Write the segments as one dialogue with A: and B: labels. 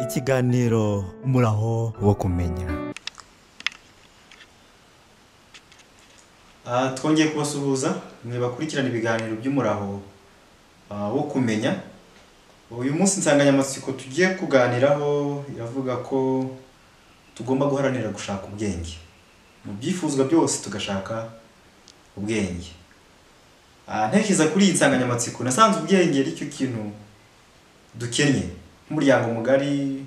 A: Ikiganiro Umuraho wo Kumenya.
B: Twongeye kubasuhuza mwe bakurikirana ibiganiro by'Umuraho wo Kumenya. Uyu munsi insanganyamatsiko tugiye kuganiraho iravuga ko tugomba guharanira gushaka ubwenge. Mu byifuzwa byose tugashaka ubwenge. Ntekereza kuri iyi nsanganyamatsiko nasanze ubwenge ari cyo kintu dukennye nk'umuryango mugari,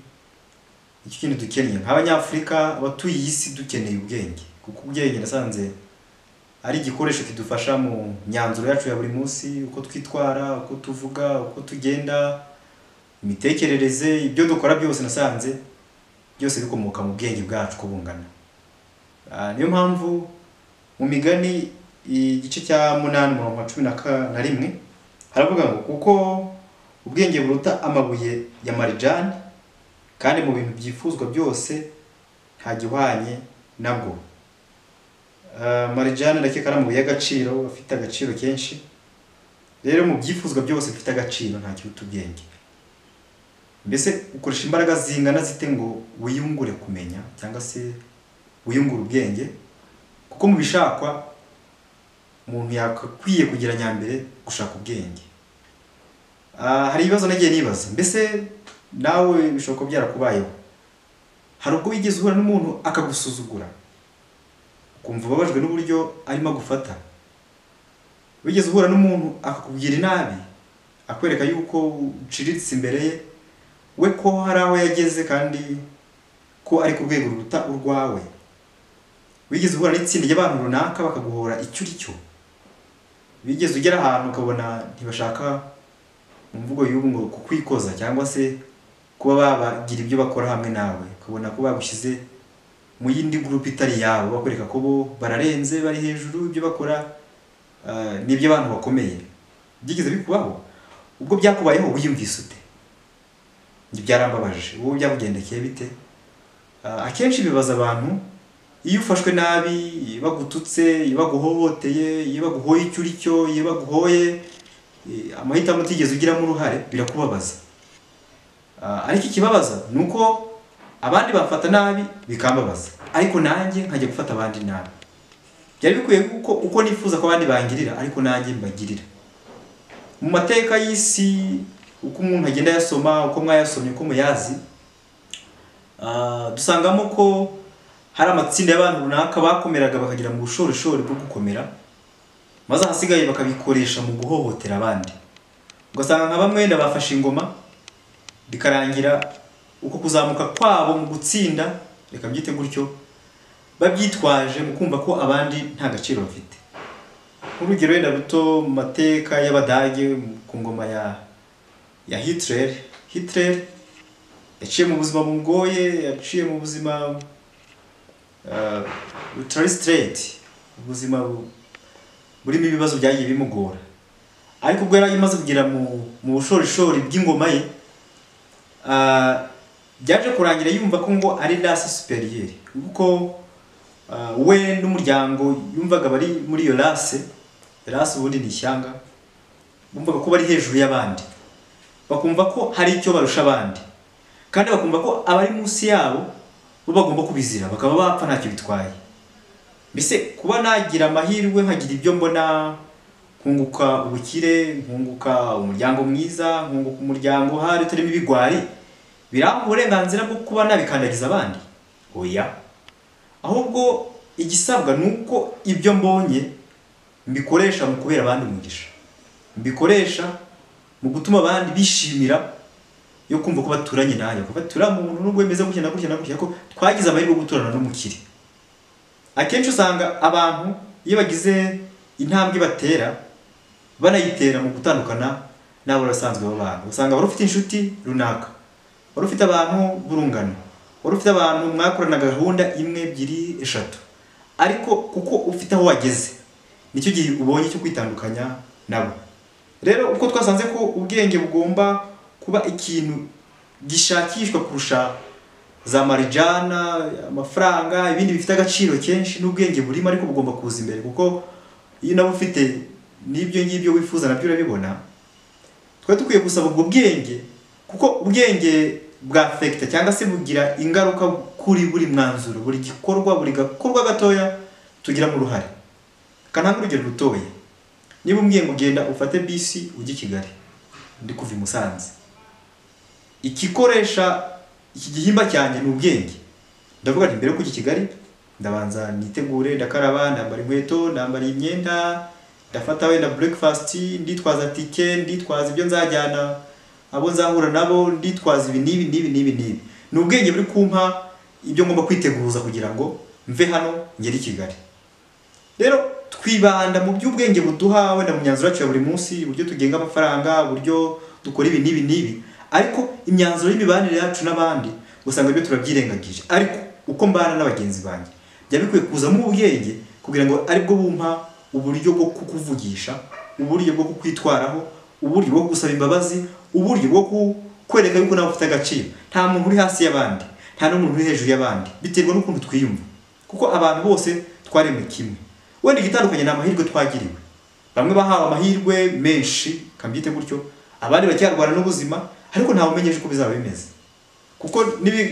B: icyo kintu dukennye nk'Abanyafurika abatuye iyi si dukeneye ubwenge, kuko ubwenge nasanze ari igikoresho kidufasha mu myanzuro yacu ya buri munsi, uko twitwara, uko tuvuga, uko tugenda, imitekerereze, ibyo dukora byose nasanze byose bikomoka mu bwenge bwacu uko bungana. Niyo mpamvu mu Migani igice cya 8 umurongo wa 11 haravuga ngo kuko ubwenge buruta amabuye ya marijani, kandi mu bintu byifuzwa byose nta gihwanye nabwo. Marijani ndakeka ari amabuye y'agaciro, afite agaciro kenshi. Rero mu byifuzwa byose bifite agaciro nta kiruta ubwenge. Mbese ukoresha imbaraga zingana zite ngo wiyungure kumenya cyangwa se wiyungure ubwenge? Kuko mu bishakwa umuntu yakwiye kugira nyambere gushaka ubwenge. Hari ibibazo nagiye nibaza, mbese nawe bishoboka byarakubayeho? Hari ubwo wigeze uhura n'umuntu akagusuzugura, ukumva ubabajwe n'uburyo arimo agufata? Wigeze uhura n'umuntu akakubwira inabi, akwereka yuko uciriritse imbere ye, we ko hari aho yageze kandi ko ari ku rwego ruruta urwawe? Wigeze uhura n'itsinda ry'abantu runaka bakaguhora icyo uri cyo? Wigeze ugera ahantu ukabona ntibashaka, mu mvugo y'ubu ngo kukwikoza cyangwa se kuba babagira ibyo bakora hamwe nawe, ukabona ko bagushyize mu yindi group itari yabo, bakwereka ko bo bararenze, bari hejuru, ibyo bakora n'ibyo abantu bakomeye? Byigeze bikubaho? Ubwo byakubayeho wiyumvise ute? Njye byarambabaje. Wowe byakugendekeye bite? Akenshi bibaza abantu iyo ufashwe nabi, iyo bagututse, iyo baguhohoteye, iyo baguhoye icyo uri cyo, iyo baguhoye amahitamo utigeze ugiramo uruhare, birakubabaza. Ariko ikibabaza ni uko abandi bafata nabi bikambabaza, ariko nanjye nkajya gufata abandi nabi. Byari bikwiye kuko uko nifuza ko abandi bangirira ariko nanjye mbagirira. Mu mateka y'isi uko umuntu agenda yasoma, uko mwayasomye, uko muyazi, dusangamo ko hari amatsinda y'abantu runaka bakomeraga bakagera mu bushorishori bwo gukomera, maze ahasigaye bakabikoresha mu guhohotera abandi. Ugasanga nka bamwe bafashe ingoma, bikarangira uko kuzamuka kwabo mu gutsinda, reka mbyite gutyo, babyitwaje mu kumva ko abandi nta gaciro bafite. Nk'urugero wenda ruto mu mateka y'Abadage ku ngoma ya Hitler. Hitler yaciye mu buzima bugoye, yaciye mu buzima butari straight, ubuzima burimo ibibazo byagiye bimugora. Ariko ubwo yari amaze kugera mu bushorishori bw'ingoma ye, byaje kurangira yumva ko ngo ari race supérieure, kuko we n'umuryango yumvaga bari muri iyo race. Race ubundi ni ishyanga, bumvaga ko bari hejuru y'abandi, bakumva ko hari icyo barusha abandi, kandi bakumva ko abari munsi yabo bo bagomba kubizira, bakaba bapfa ntacyo bitwaye. Mbese kuba nagira amahirwe nkagira ibyo mbona, nkunguka ubukire, nkunguka umuryango mwiza, nkunguka umuryango hari utarimo ibigwari, birampa uburenganzira bwo kuba nabikandagiza abandi? Oya. Ahubwo igisabwa nuko ibyo mbonye mbikoresha mu kubera abandi umugisha, mbikoresha mu gutuma abandi bishimira yo kumva ko baturanye nayo, ko batura muntu nubwo bemeze gutya na gutya na gutya, ko twagize amahirwe yo guturana n'umukire. Akenshi usanga abantu iyo bagize intambwe batera, banayitera mu gutandukana n'abo basanzwe babana. Usanga wari ufite inshuti runaka, wari ufite abantu burungano, wari ufite abantu mwakorana gahunda imwe, ebyiri, eshatu, ariko kuko ufite aho wageze nicyo gihe ubonye cyo kwitandukanya nabo. Rero uko twasanze ko ubwenge bugomba kuba ikintu gishakishwa kurusha za marijana, amafaranga, ibindi bifite agaciro kenshi, n'ubwenge burimo ariko bugomba kuza imbere, kuko iyo nawe ufite n'ibyo ngibyo wifuza nabyo urabibona. Twari dukwiye gusaba ubwo bwenge, kuko ubwenge bwafekita cyangwa se bugira ingaruka kuri buri mwanzuro, buri gikorwa, buri gakorwa gatoya tugiramo uruhare. Kananga urugero rutoya, niba umbwiye ngo ugenda ufate bisi ujye i Kigali, ndi kuva i Musanze, ikikoresha iki gihimba cyanjye ni ubwenge. Ndavuga nti mbere yo kujya i Kigali ndabanza nitegure, ndakaraba, ndambara inkweto, ndambara imyenda, ndafata wenda breakfast, nditwaza tike, nditwaza ibyo nzajyana abo nzahura nabo, nditwaza ibi n'ibi n'ibi n'ibi n'ibi. Ni ubwenge buri kumpa ibyo ngomba kwiteguza kugira ngo mve hano ngere i Kigali. Rero twibanda mu by'ubwenge buduha wenda mu myanzuro yacu ya buri munsi, uburyo tugenga amafaranga, uburyo dukora ibi n'ibi n'ibi, ariko imyanzuro y'imibanire yacu n'abandi usanga ibyo turabyirengagije. Ariko uko mbana n'abagenzi banjye byaba bikwiye kuzamo ubwenge kugira ngo aribwo bumpa uburyo bwo kukuvugisha, uburyo bwo kukwitwaraho, uburyo bwo gusaba imbabazi, uburyo bwo kukwereka yuko nawe ufite agaciro. Nta muntu uri hasi y'abandi, nta n'umuntu uri hejuru y'abandi, biterwa n'ukuntu twiyumva, kuko abantu bose twaremwe kimwe. Wenda igitandukanye ni amahirwe twagiriwe. Bamwe bahawe amahirwe menshi, kambyite gutyo, abandi bacyarwana n'ubuzima, ariko ntawe umenyeje uko bizaba bimeze. Kuko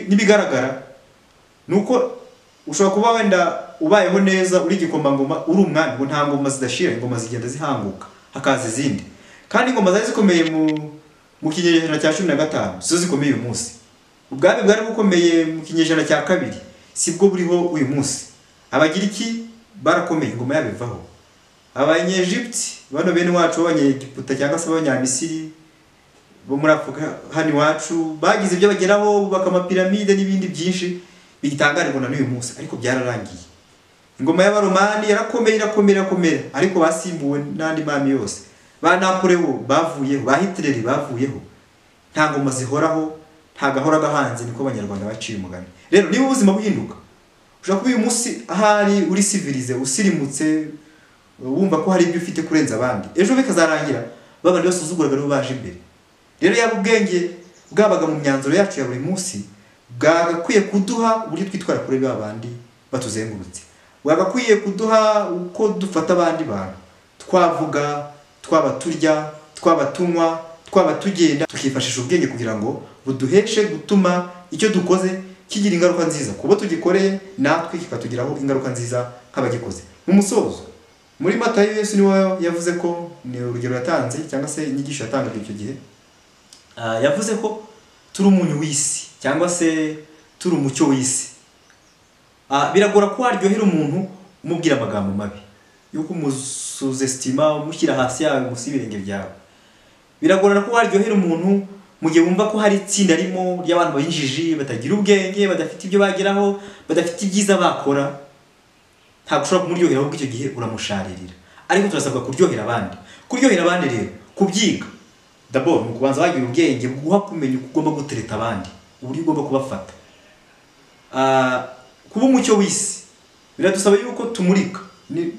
B: nibigaragara nuko ushobora kuba wenda ubayeho neza uri igikomangoma, uri umwami, ngo nta ngoma zidashira, ingoma zigenda zihanguka hakaza izindi. Kandi ingoma zari zikomeye mu kinyejana cya 15 sizo zikomeye uyu munsi. Ubwami bwari bukomeye mu kinyejana cya 2 sibwo buriho uyu munsi. Abagiriki barakomeye, ingoma yabo ivaho. Abanyegiputa bano bene wacu b'Abanyegiputa cyangwa se Abanyamisiri bo muri Afurika hano iwacu bagize ibyo bageraho, bubaka amapiramide n'ibindi byinshi bigitangarirwa na n'uyu munsi, ariko byararangiye. Ingoma y'Abaromani yarakomeye, irakomera, irakomera, ariko basimbuwe n'andi mami yose. Ba Napoleon bavuyeho, ba Hitler bavuyeho. Nta ngoma zihoraho, nta gahora gahanze, niko Abanyarwanda baciye umugani. Rero niba ubuzima buhinduka, ushobora kuba uyu munsi ahari uri civilize, usirimutse, wumva ko hari ibyo ufite kurenza abandi, ejo bikazarangira babandi basuzuguraga nibo baje imbere. Rero yaba ubwenge bwabaga mu myanzuro yacu ya buri munsi, bwagakwiye kuduha uburyo twitwara kuri ba bandi batuzengurutse, bwagakwiye kuduha uko dufata abandi bantu, twavuga, twaba turya, twaba tunywa, twaba tugenda, tukifashisha ubwenge kugira ngo buduheshe gutuma icyo dukoze kigira ingaruka nziza kubo tugikoreye, natwe kikatugiraho ingaruka nziza nk'abagikoze. Mu musozo, muri Matayo Yesu niwe yavuze ko, ni urugero yatanze cyangwa se inyigisho yatangaga icyo gihe, yavuze ko turi umunyu w'isi cyangwa se turi umucyo w'isi. Biragora ko waryohera umuntu umubwira amagambo mabi, yuko umusuzestima, umushyira hasi yawe, munsi y'ibirenge byawe. Biragorana ko waryohera umuntu mu gihe wumva ko hari itsinda ririmo ry'abantu b'injiji, batagira ubwenge, badafite ibyo bageraho, badafite ibyiza bakora. Ntabwo ushobora kumuryohera, ahubwo icyo gihe uramusharirira. Ariko turasabwa kuryohera abandi. Kuryohera abandi rero, kubyiga d'abord ni ukubanza wagira ubwenge buguha kumenya uko ugomba gutereta abandi, uburyo ugomba kubafata. Kuba umucyo w'isi biradusaba yuko tumurika. Ni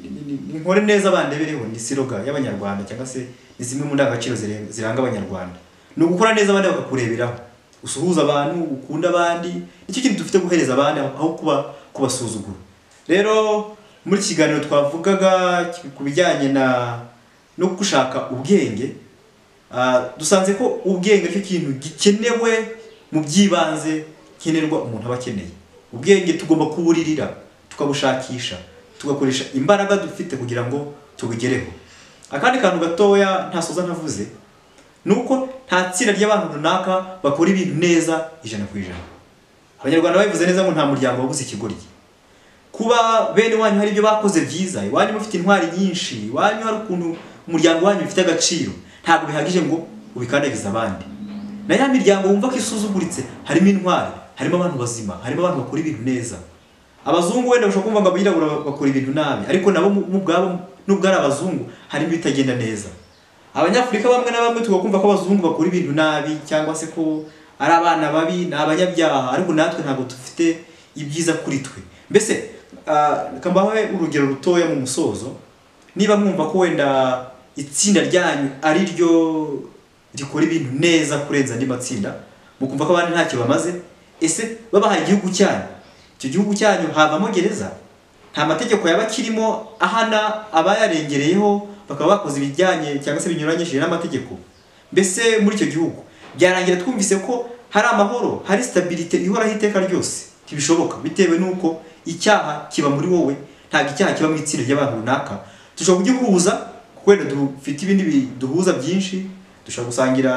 B: nkore neza bandebereho, ni siroga y'Abanyarwanda cyangwa se ni zimwe mu ndangagaciro ziranga Abanyarwanda. Ni ugukora neza abandi bakakureberaho, usuhuza abantu, ukunda abandi, nicyo kintu dufite guhereza abandi aho kuba kubasuzugura. Rero muri iki kiganiro twavugaga ku bijyanye no gushaka ubwenge, dusanze ko ubwenge aricyo kintu gikenewe mu by'ibanze nkenerwa umuntu aba akeneye. Ubwenge tugomba kuburirira, tukabushakisha, tugakoresha imbaraga dufite kugira ngo tubugereho. Akandi kantu gatoya ntasoza ntavuze, nuko nta tsinda ry'abantu runaka bakora ibintu neza 100%. Abanyarwanda babivuze neza ngo nta muryango wabuze ikigoryi. Kuba bene wanyu hari ibyo bakoze byiza, iwanyu mufite intwari nyinshi, iwanyu hari ukuntu umuryango wanyu ufite agaciro, ntabwo bihagije ngo ubikandagize abandi. Na ya miryango wumva ko isuzuguritse, harimo intwari, harimo abantu bazima, harimo abantu bakora ibintu neza. Abazungu wenda bashobora kumva ngo abirabura bakora ibintu nabi, ariko nabo mu bwabo nubwo ari abazungu harimo ibitagenda neza. Abanyafurika bamwe na bamwe tugakumva ko abazungu bakora ibintu nabi cyangwa se ko ari abana babi, ni abanyabyaha, ariko natwe ntabwo dufite ibyiza kuri twe. Mbese kambahe urugero rutoya mu musozo, niba mwumva ko wenda itsinda ryanyu ari ryo rikora ibintu neza kurenza andi matsinda, mukumva ko abandi ntacyo bamaze, ese babahaye igihugu cyanyu, icyo gihugu cyanyu havamo gereza? Nta mategeko yaba kirimo ahana abayarengereyeho bakaba bakoze ibijyanye cyangwa se binyuranyije n'amategeko. Mbese muri icyo gihugu byarangira twumvise ko hari amahoro, hari stabilité ihoraho iteka ryose. Ntibishoboka, bitewe n'uko icyaha kiba muri wowe, ntabwo icyaha kiba mu itsinda ry'abantu runaka. Dushobora kugihuza kuko wenda dufite ibindi duhuza byinshi, dushobora gusangira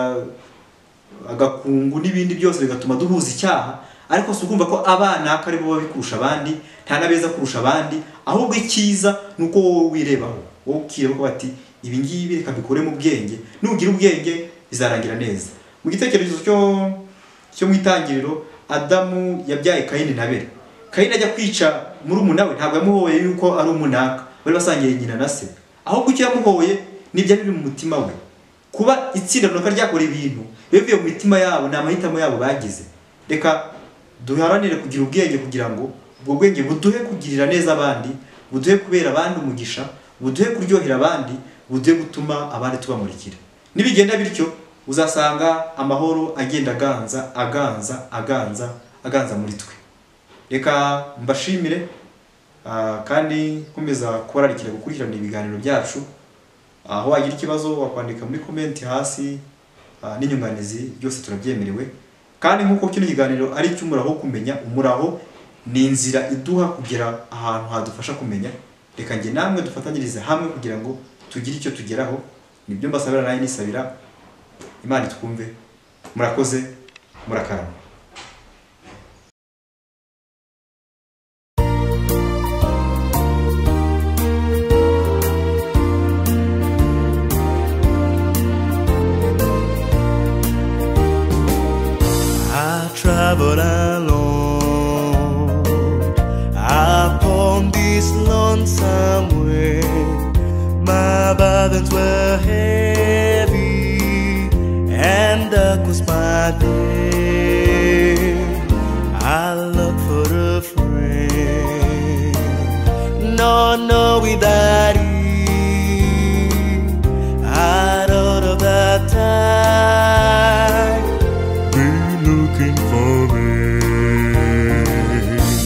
B: agakungu n'ibindi byose bigatuma duhuza icyaha, ariko si ukumva ko abana ari bo babi kurusha abandi, nta n'abeza kurusha abandi, ahubwo icyiza ni uko wowe wirebaho, wowe ukireba ko bati ibi ngibi reka mbikure mu bwenge, nugira ubwenge bizarangira neza. Mu gitekerezo cyo mu itangiriro, Adamu yabyaye Kayini na Abeli. Kayini ajya kwica murumuna we, ntabwo yamuhoye yuko ari umunaka, bari basangiye nyina na se, ahubwo icyo yamuhoye nibyo biri mu mutima we. Kuba itsinda runaka ryakora ibintu bivuye mu mitima yabo, ni amahitamo yabo bagize. Reka duharanire kugira ubwenge kugira ngo ubwo bwenge buduhe kugirira neza abandi, buduhe kubera abandi umugisha, buduhe kuryohera abandi, buduhe gutuma abandi tubamurikira. Nibigenda bityo uzasanga amahoro agenda aganza aganza aganza aganza muri twe. Reka mbashimire kandi nkomeza kubararikira gukurikirana ibiganiro byacu. Aho wagira ikibazo wakwandika muri comment hasi, n'inyunganizi byose turabyemerewe. Kandi nk'uko kino kiganiro ari icy'umuraho kumenya, umuraho ni inzira iduha kugera ahantu hadufasha kumenya. Reka njye namwe dufatanyirize hamwe kugira ngo tugire icyo tugeraho. Nibyo mbasabira nayo nisabira, Imana itwumve. Murakoze, murakarama.
A: Travel alone upon this lonesome way. My burdens were heavy, and dark was my day.